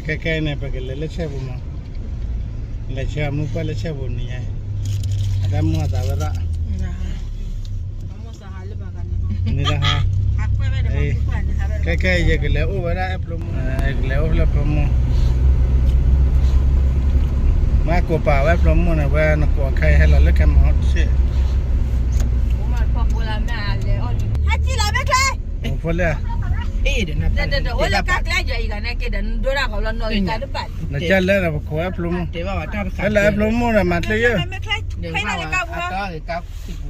ခဲခဲအံၤန့ၣ် ပကလဲၤလၢဆဲပူၤမး, လဲၤဆှၢအမိၢ်ပှၢ်လၢဆဲပူၤန့ၣ်ညါ, အတၢ်မိၣ်အသးဝဲဒၣ်, န့ၣ်လၢဟါ, ခဲခဲအံၤ ယကလဲၤအိၣ်ဝဲဒၣ်အဲၣ်ဖျိမိၢ်, ယကလဲၤအိၣ်ဖျဲၣ်ဖျိမိၢ်, မ့ၢ်ကိးပာ်ဝဲဖျိမိၢ်န့ၣ် ဝဲနကိးအခါအံၤဟဲလီၤလၢခဲမီၢ်ဆ့ၣ်, ဟဲလၢ နကၢ်လၢဒီးပခိးအဲၣ်ဖျိမိၢ်, ဟဲလၢအဲၣ်ဖျိမိၢ်ဒီးမၤ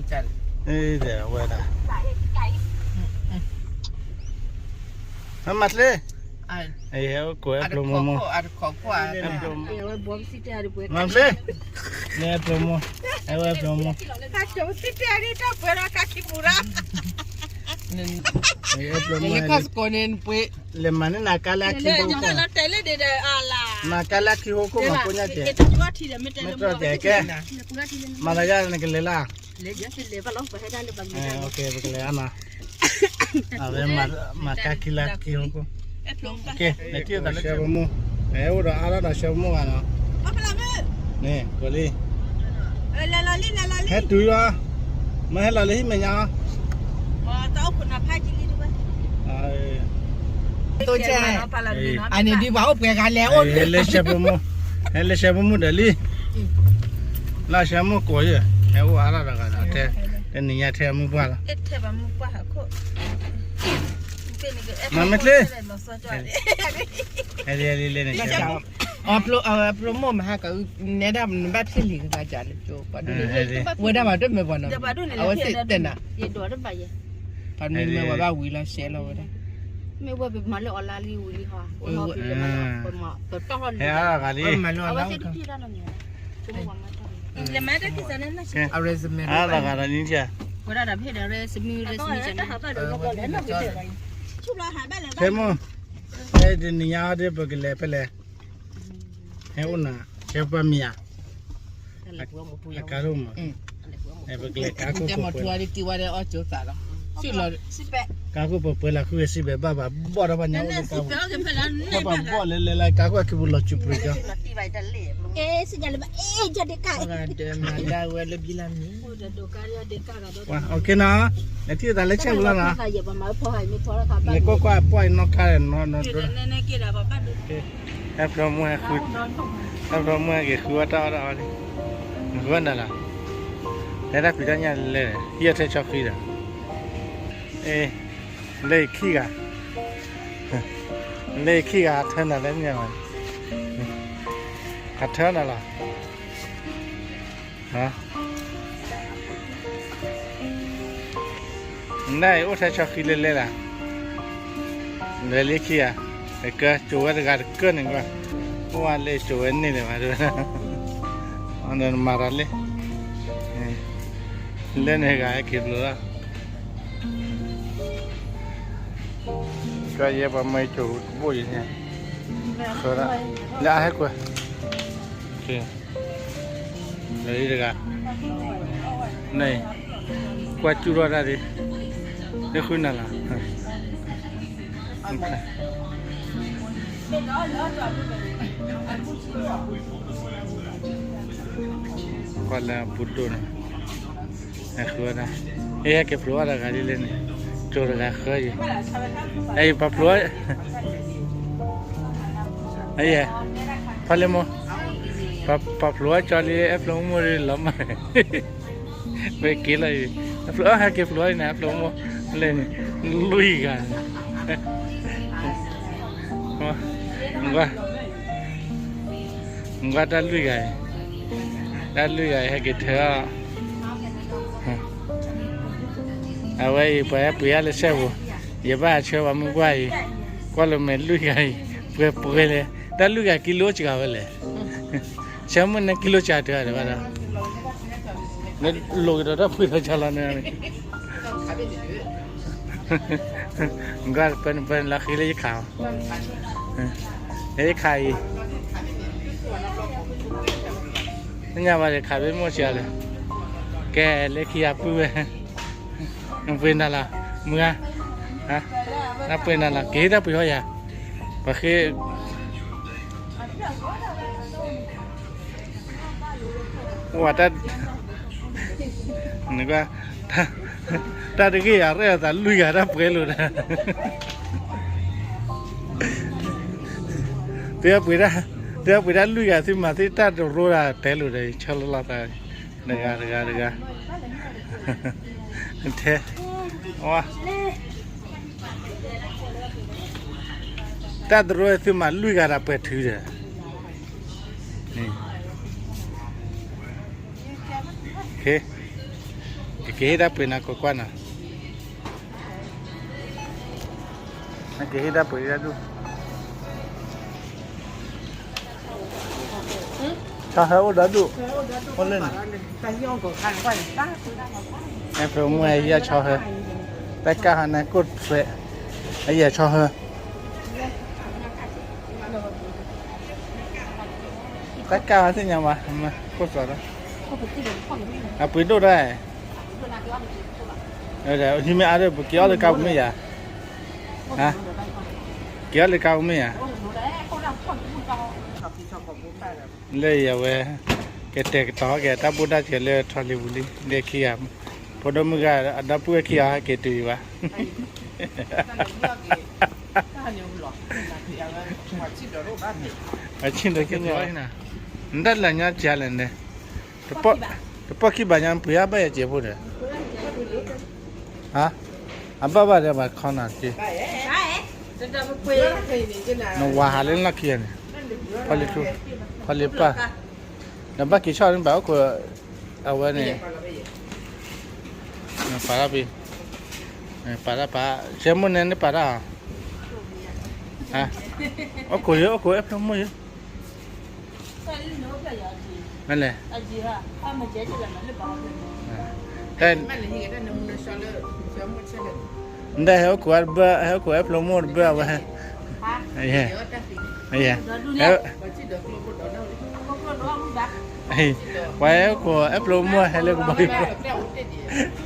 ချ့ယဲၢ်, ဝဲဒၣ်, မၤချ့, အဲၣ်ဖျိမိၢ်မိၢ်, မၤချ့, အဲၣ်ဖျိမိၢ်, အဲၣ်ဖျိမိၢ် လဲၤမၤန့ၢ်နကါလၢအခံ, နကါလၢအခံဟိခိၣ်မၤကိညါကဲ, မ့ၢ်တြီတဲကဲ, မၤသးယါနကလဲၤလၢ, ပကလဲၤအါနီၤ, အဝဲမၤကါခံလၢခံဟိခိၣ်, ကဲ, လဲၤထံၣ်သးလၢဆှၢပမိၢ်, အဲၣ်အိၣ်ဒီးအါထီၣ်ဒီးဆှၢပမိၢ်ဂၤနီၤ, န့ၣ် ကိးလံ ဟဲတုၤလီၤ, မ့ၢ်ဟဲလီၤလၢဟံၣ်မဲာ်ညါ, အန့ၣ်ဒ်ပှၤအိၣ်ပှဲၤဂၤလဲၤအိၣ်, ဟဲလၢဆှၢပမိၢ်, ဟဲလၢဆှၢပမိၢ်ဒီးလံ, လၢဆှၢမိၢ်ကိးယဲၢ်, ဟဲအိၣ်အါထီၣ်ဒီးဂၤဒီးထဲ, တနံၤညါထဲအမိၢ်ပှၢ်လီၤ, မၤမ့ၢ်ချ့, ဟဲလံ ဟဲလံ လၢန့ၣ် ဖျိမိၢ်မဟါက နဲဒၣ်နဘၣ်ဖျ့လံၤကဂၤ ဝဲဒၣ်ဘၣ်တမ့ၢ်ပှၤနီၤ, အဝဲသ့ၣ်တဲနၤ, ပှၤမ့ၢ်မ့ၢ်ဝဲဘၣ်ဝံၤလီၤရှဲလီၤဝဲဒၣ်, မ့ၢ်ဝဲပမၤလၢအီၤလါလံဝံၤလံဟီ, ပတီၢ်ထီၣ်လံ, အဝဲသ့ၣ်တဖျ့ဒၣ်နီၤ, အဝဲသ့ၣ်တဖျ့ဒၣ်နီၤ, ဆဲမိၢ်, ဟဲတနံၤညါအီၤဒီး ပကလဲၤဖဲလဲၣ်, ဟဲအိၣ်နၤ, ဆဲပှၢ်မံၤဧါ, အကါဒိၣ်မး, ပကလဲၤကါခိၣ်ပပှဲၤလီၤ, ကါခိၣ်ပပှဲၤလီၤ ဃုဝဲစံးဘဲးဘၣ်ဘၣ်ဘီၣ်ဒီးဘၣ်ညါအိၣ်လၢကါ, ဘၣ်ဘၣ်ဘီၣ်လဲၤလဲၤလၢကါခိၣ်အခံပူၤလီၤစူၤပရံၤကီ, မၤဒၣ်ဝဲလၢဘံလၢမံၤ, နထံၣ်သးလၢဆဲပူၤလီၤနီၤ, နကွၢ်ကွၢ်ပှၢ်အံၤနီၢ်ခါဒီးနီၢ်နီၢ်ဒိ, ဟဲဖျိမိၢ်ဟဲဃု, ဟဲဖျိမိၢ်ဟဲက့ၤဃုဝဲတၢ်အီၣ်တၢ်အီန့ၣ်, နဃုဝဲနၤလီၤ, ဟဲတၢ်ဖံးတၢ်ညၣ်လဲၣ်, ဟံၣ်အီၣ်ထဲဆီဃံဒီး, အ့ လၢခံဂၤ, လၢခံဂၤဟးထၢနၤလၢန့ၣ်, ဟးထၢနၤလီၤ, နအိၣ်ထဲဆီဃံလဲၣ်လဲၣ်လၢ, လဲၤလၢခံဂၤ, ကၢကၠိဝဲတဂၤတကၢၢ်န့ၣ်ကွၢ်, အိၣ်ဝဲလၢကၠိဝဲန့ၣ်လၢၤဘၣ်, နမၤတၢ်လၢ, လၢန့ၣ်ဂၤဟဲက့ၤဘျီလီၤ ကယဲၢ်ပှၤမၤကၠိတဘိယဲၢ်န့ၣ်, လၢအဟဲကွၢ်, လၢတဂၤ, န့ၣ်, ကွၢ်ကၠူထီၣ်တၢ်ဒ်, လၢဃုနၤလီၤ, ကွၢ်လၢအပူၤဒိၣ်န့ၣ် အဃုဝဲဒၣ်, အဟဲက့ၤဖျိအီၣ်တဂၤဒ်လဲၣ်န့ၣ်, ကၠိတဂၤဃၢယဲၢ်, အအံၤပှၤဖျိ, အယဲၢ်, ဖးလဲၢ်မိၢ်, ပှၤဖျိအီၣ်ကၠီလံ အဲၣ်ဖျိမိၢ်လီၤမး, ဝဲက့ၤလီၤအံၤ, အဖျိအီၣ်ဟဲက့ၤဖျိအီၣ်အံၤန့ၣ် အဖျိမိၢ်လဲၣ်န့ၣ်, လွံၢ်ဂၤ, ကွၢ် ကွၢ်တၢ်လွံၢ်ဂၤအံၤ, တၢ်လွံၢ်ဂၤအံၤ ဟဲက့ၤထၢအီၤ, အဝဲအံၤ ပှၤဟဲပှ့ၤအါလၢဆဲပူၤ, ယဘၣ်ဆှၢပှၤမုၢ်ပှၢ်အံၤ, ကွၢ်လၢမဲာ်လွံၢ်ဂၤအံၤ, ပှဲၤပှဲၤလဲၣ်, တၢ်လွံၢ်ဂၤကံလိစှၤဝဲလဲၣ်, ဆၢမုၢ်န့ၣ်ကံလိစှၤတဂၤဒီးဘၣ်ဒီး, လိာ်ကဒီးတၢ်ပှ့ၤထီၣ်ဆါလီၤန့ၣ် ကွၢ်ပၢနပၢနလီၤဃံလၢယခး, ယခးအံၤ, သ့ၣ်ညါဘၣ်ဒီးခးဘ့ၣ်မိၢ်စှၤလၢ, ကဲလၢခံဂၤပုၢ်ဝဲ, ပှ့ၤနၤလီၤ, မုၢ်ဂၤ, နပှ့ၤနၤလီၤ က့ၤတၢ်ပှ့ၤဟီယၤ, ပှၤဃ့ ဝဲတၢ် နကွၢ် တၢ်တဂ့ၢ်ယၤရဲၣ်အသး လွံၢ်ဂၤတၢ်ပှဲၤလိာ်ဒီး သုပှ့ၤတၢ် သုပှ့ၤတၢ်လွံၢ်ဂၤ သုမၤသ့တၢ်တရိဒၣ်တဲလိာ်ဒီး ဆၢလီၤလီၤသး တဂၤတဂၤတဂၤ ထဲ ဝါ တၢ်တရိသုမၤလွံၢ်ဂၤတၢ်ပှဲၤထုး ဒီး ကဟ့ၣ်တၢ်ပှ့ၤနၤ ကွၢ်ကွၢ်နၤ နကဟ့ၣ်တၢ်ပှ့ၤဒၣ်ဒူၣ် ဆီဟၢအိၣ်ဒီဒူၣ် အိၣ်လၢန့ၣ် အဲၣ်ဖျိမူဟဲယဲၢ်ဆီဟၢ တၢ်ကၢ်ဟီန့ၣ်ကိၣ်ထွဲ အယဲၢ်ဆီဟၢ တၢ်ကၢ်ဟီသ့ၣ်ညါဘၣ် ကိၣ်သွးဒီး အပှ့ၤဒိၣ်ဒၣ် ဟံးမ့ၢ်အါဒီး ပက့ၤအီၣ်လၢကါပူၤမ့ၢ်ယၤ က့ၤအီၣ်လၢကါပူၤမ့ၢ်ယၤ လၢယဝဲ ကတဲာ်ကတီၤက့ၤ တၢ်ဘူၣ်တၢ်စၢၤလၢထီၣ်လံပူၤလံ လၢခံဂၤ ဖိဒိၣ်မုၣ်ဂၤ အဒီပုၢ်ဝဲၢ်ခံဂၤဟဲက့ၤတုၤဘၣ် အဆ့ၣ်ဒီးက့ၤ နတၢ်လၢညါကလဲၣ်န့ၣ် တပီၢ်ခံဘၣ်ညါ ပှ့ၤအါဘၣ်ယၤစဲးဖိဒီး ဟါ အဘၣ်ဘၣ်ဒီးဘၣ်ခီနၤက့ၤ နဝၤဟးလၢလီၢ်ခံဂၤန့ၣ် ဖီလ့ၣ်ထူ ဖီလ့ၣ်ပၢ် နဘၣ်က့ၤဆီၣ်န့ၣ်ဘၣ်အိၣ်ခိး အဝဲန့ၣ် ပာ်တၢ်ပံၤ ပာ်တၢ်ပာ် ဆဲမိၢ်န့ၣ် နပာ်တၢ်အီၤ အိၣ်ခိးယဲ အိၣ်ခိးအဲၣ်ဖျိမိၢ်ယဲ မ့ၢ်လဲၣ် နဒဲးဟဲအိၣ်ခိးတဘၣ် ဟဲအိၣ်ခိးအဲၣ်ဖျိမိၢ်တဘၣ်ဝဲ ဟဲ ဟဲ ပှၤဟဲအိၣ်ခိးအဲၣ်ဖျိမိၢ် ဟဲလၢကဘီယူၤဖျီ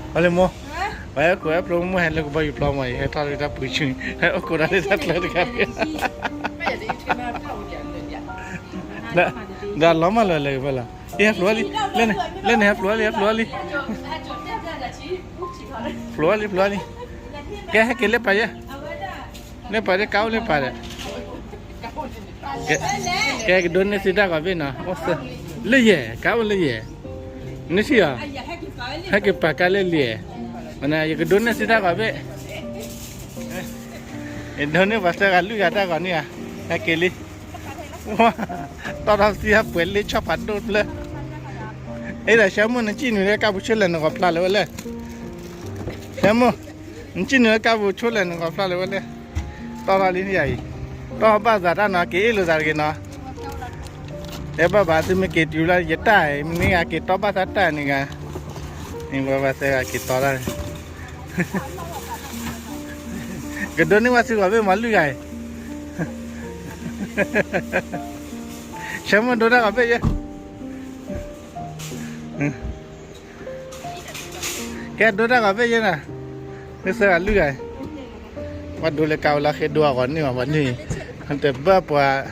ဟဲလၢမိၢ် ပှၤဟဲအိၣ်ခိးအဲၣ်ဖျိမိၢ် ဟဲလၢကဘီယူၤဖျီမး ယဟဲထီၣ်လၢတၢ်ပူၤဆူ ဟဲအိၣ်ခိးတၢ်လၢတၢ်ကျဲတခါ ဒီးလီၤမၢ်လီၤလဲၤကဖၢလီၤ ဟဲဖျိလံ လၢန့ၣ် ဟဲဖျိလံ ဟဲဖျိလံ ဖျိလံ ဖျိလံ ကဲ ဟဲက့ၤလၢပာ်ယဲ လၢပာ်ဒီး ကါအိၣ်လၢပာ်ဒီး ကဲ ကဒိးန့ၢ်သုတၢ်ဂီၤဘ့ၣ်နီၤ လၢယဲၢ် ကါအိၣ်လၢယဲၢ် နထံၣ်အီၤ ဟဲက့ၤပာ်ကါလၢလံာ် ယကဒိးန့ၢ်သုတၢ်ဂီၤဘ့ၣ် ယဒိးန့ၢ်ပှၤသၢဂၤလွံၢ်ဂၤတၢ်ဂီၤန့ၣ်ဧါ ဟဲက့ၤလံ တီၢ်ထီၣ်သံဟဲပှဲၤလ့ဆီၣ်ဖးဒိၣ်တဖျၢၣ် အဲၣ်ဒိးဆၢမိၢ် နစံၣ်နုာ်လၢကါပူၤဆိလဲၣ် နဂီၤဖျါလၢၤဝဲလဲၣ် ဆၢမိၢ် နစံၣ်နုာ်လၢကါပူၤဆိလဲၣ် နဂီၤဖျါလၢၤဝဲလဲၣ် တီၢ်ထီၣ်လံယၤအံၤ တီၢ်ဘၣ်သးတၢ်နီၤ က့ၤအ့ၣ်လိာ်သးတဂ့ၤနီၤ အဲၣ်ဘၣ်ဘၣ် သုမ့ၢ်က့ၤတုၤလၢယတၢ်အံၤ မ့ၢ်ဂၤက့ၤတီၢ်ဘၣ်သးတၢ်န့ၣ်ဂၤ မ့ၢ်ဝဲဘၣ်သၢဂၤက့ၤတီၢ်တၢ်န့ၣ် ကဒိးန့ၢ်ဝဲသုဂီၤဘ့ၣ်မးလွံၢ်ဂၤအံၤ ဆၢမိၢ်ဒိတၢ်ဂီၤဘ့ၣ်ယဲ ကဲဒိတၢ်ဂီၤဘ့ၣ်ယဲနၤ မ့ၢ်သၢဂၤလွံၢ်ဂၤအံၤ ပှၤဒိလၢကါဝဲလၢဃ့ဒိအဂီၢ်န့ၢ်ဘၣ်ပှၤန့ၣ် တဘၣ်ပှၤ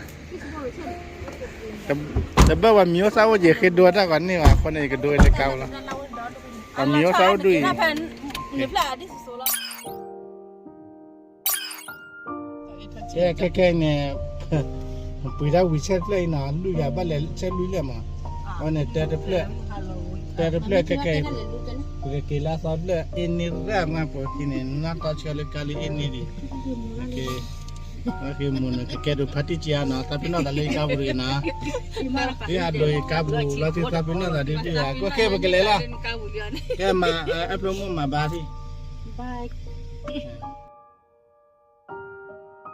တဘၣ်ပှၤမံၤအိၣ်သၣ်အိၣ်က့ၤဃ့ဒိတၢ်ဂီၤန့ၢ်ဘၣ် အဃိန့ၣ်ယကဒိလၢကါဝဲလီၤ ပှၤမံၤအိၣ်သၣ်အိၣ်ဒိၣ်အံၤ ကဲ ခဲခဲအံၤန့ၣ် ပှ့ၤတၢ်ဝံၤဆဲတဖျၢၣ်အံၤနီၤ လွံၢ်ဂၤဘၣ်လဲၤဆဲလွံၢ်လၢမး အဝဲန့ၣ် တၢတဖျၢၣ် တၢတဖျၢၣ်ခဲခဲအံၤ ပကက့ၤလၢအသီတဖျၢၣ် အ့ၣ်န့ၢ်ရၣ်မး ပှၤခံန့ၣ် နၢ်တီဆၢလၢကါလၢအ့ၣ်န့ၢ်ဒံး ကဲ မုၢ်နကကဲဒိးဖါတံၢ်က့ၤအါနီၤ သးပ့ၤနီၣ်သးလၢယကါပူၤတဂ့ၤနီၤ ဒ်အဒိးယကါပူၤလီၤ သုသးပ့ၤနီၣ်သးဒ်ဒ်ယၤ ကဲပကလဲၤလီၤ ကဲမၤ အဲၣ်ဖျိမိၢ်မၤဘါထံၣ်